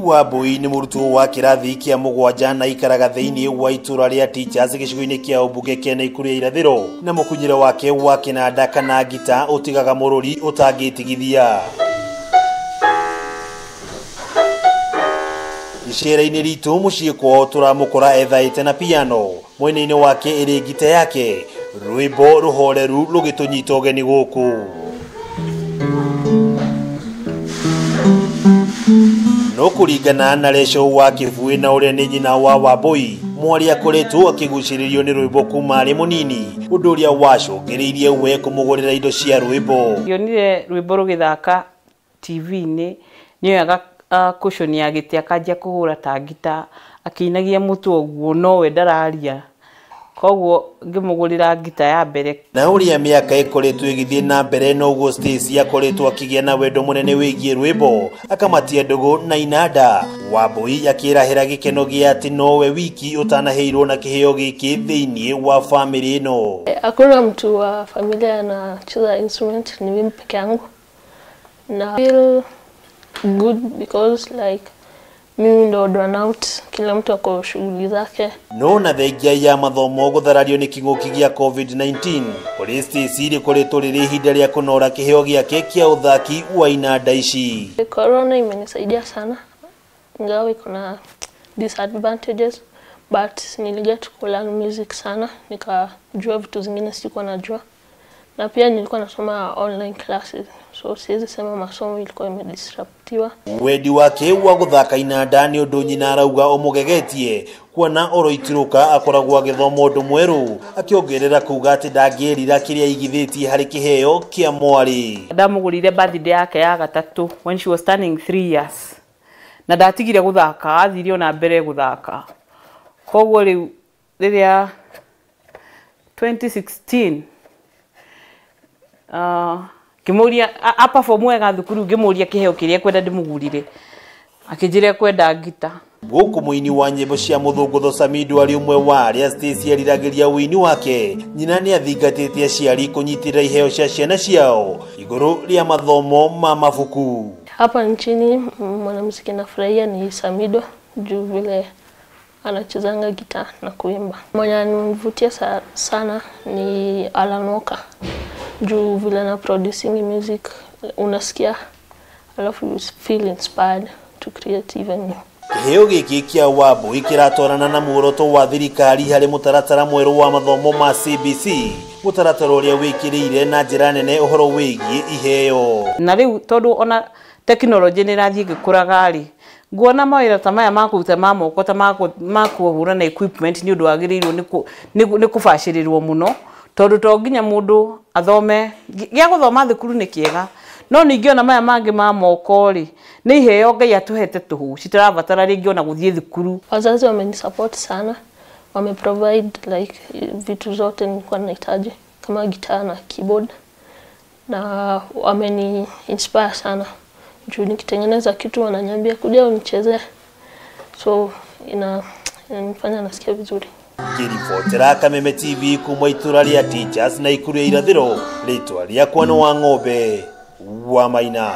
Wambui nĩ mũrutwo wa kĩrathi kĩa mũgwanja na ikaraga thĩinĩ wa itũra rĩa Teachers gĩcigo-inĩ kĩa ũmbunge kĩa Naikuru ya irathĩro, na mũkunyĩre wake wa kĩnanda kana ngita ũtigaga mũrũri ũtangĩtigithia. Icera-inĩ ritũ mũciĩ kwao tũramũkora ethaĩte na piano, mwena-inĩ wake ĩrĩ ngita yake, rwĩmbo rũhoreru rũgĩtũnyita ũgeni gũkũ. No kũringana na Recho wa Kĩbuĩ na ũrĩa nĩ nyina wa Wambui, mwarĩ akoretwo akĩgucĩrĩrio nĩ rwĩmbo kuma arĩ mũnini, ũndũ ũrĩa wacũngĩrĩirie we kũmũgũrĩra indo cia rwĩmbo. Ngĩonire rwĩmbo rũgĩthaka TV-inĩ, nĩoyaga cushion ya gĩtĩ akanjia kũhũra ta ngita, akĩinagia mũtwe ũguo nowe ndararia. Koguo ngĩmũgũrĩra ngita ya mbere. Na ũrĩa mĩaka ĩkoretwo ĩgĩthiĩ na mbere noguo Stacy akoretwo akĩgĩa na wendo mũnene wĩgiĩ rwĩmbo, akamatia ndũgũ na inanda. Wambui akĩrahĩra gĩkeno gĩa atĩ nowe wiki ũtanaheirwo na kĩheo gĩkĩ thĩinĩ wa famĩlĩ ĩno. Hakuna mtu wa familia anacheza instrument, ni mimi peke yangu. Na feel good because like mimi ndo run out, kila mtu ako shughuli zake. No na thengia ya mathomo gũtharario nĩ kĩng'ũki gĩa COVID-19, kũrĩ Stacy rĩkoretwo rĩrĩ ihinda rĩa kũnora kĩheo gĩake kĩa ũthaki wa inanda ici. Corona imenisaidia sana, ingawa iko na disadvantages, but niliget ku learn music sana, nikajua vitu zingine sikuwa najua. Na pia nilikuwa nasoma online classes, so siwezi sema masomo ilikuwa imedisruptiwa. Wendi wake wa gũthaka inanda nĩ ũndũ nyina arauga ũmũgegetie, kuona oroitirũka akoragwo agĩthoma ũndũ mwerũ, akĩongerera kuga atĩ ndangĩrira kĩrĩa aigithĩtie harĩ kĩheo kĩa mwarĩ. Ndamũgũrire birthday yake ya gatatũ when she was turning 3 years. Na ndatigire gũthaka, athire ona mbere gũthaka. Koguo rĩu rĩrĩa 2016 ngĩmũria a perform wega thukuru, ngĩmũria kĩheo kĩrĩa kwenda ndĩmũgũrire, akĩnjĩra kwenda ngita. Gũkũ mũini wa nyĩmbo cia mũthũngũtho Samido arĩ ũmwe wa arĩa Stacy eriragĩria ũini wake, nyina nĩ athingatĩte aciari kũnyitĩrĩra iheo cia ciana ciao igũrũ rĩa mathomo ma mabuku. Hapa nchini mwanamuziki nafurahia ni Samido juu vile anachezanga gitaa na kuimba. Mwenye ananivutia sana ni Alan Walker juu vile na producing music unasikia alafu you feel inspired to create even new. Kĩheo gĩkĩ kĩa Wambui kĩratwarana na muoroto wa thirikari harĩ mũtaratara mwerũ wa mathomo ma CBC, mũtaratara ũrĩa wĩkĩrĩire na njĩra nene ũhoro wĩgiĩ iheo. Na rĩu tondũ ona tekinoronjĩ nĩ ĩrathiĩ ĩgĩkũraga rĩ, nguona mawĩra ta maya ma kũruta ma moko ta ma kũhũra na equipment nĩ ũndũ wagĩrĩirwo nĩ kũbacĩrĩrwo mũno, tondũ to nginya mũndũ athome. Gĩa gũthoma thukuru nĩ kĩega, no ningĩ ona maya mangĩ ma moko rĩ, nĩ iheo Ngai atũhete tũhũ, citirabatara rĩngĩ ona gũthiĩ thukuru. Wazazi wamenisupport sana, wameprovide like vitu zote nilikuwa nahitaji kama gitaa na keyboard, na wameni inspire sana juu nikitengeneza kitu wananiambia kuja unichezee, so inanifanya nasikia vizuri. Ngĩribotera Kameme TV kuma itũra rĩa Teachers na Naikuru ya irathĩro, rĩtwa rĩakwa nĩ Wang'ombe wa Maina.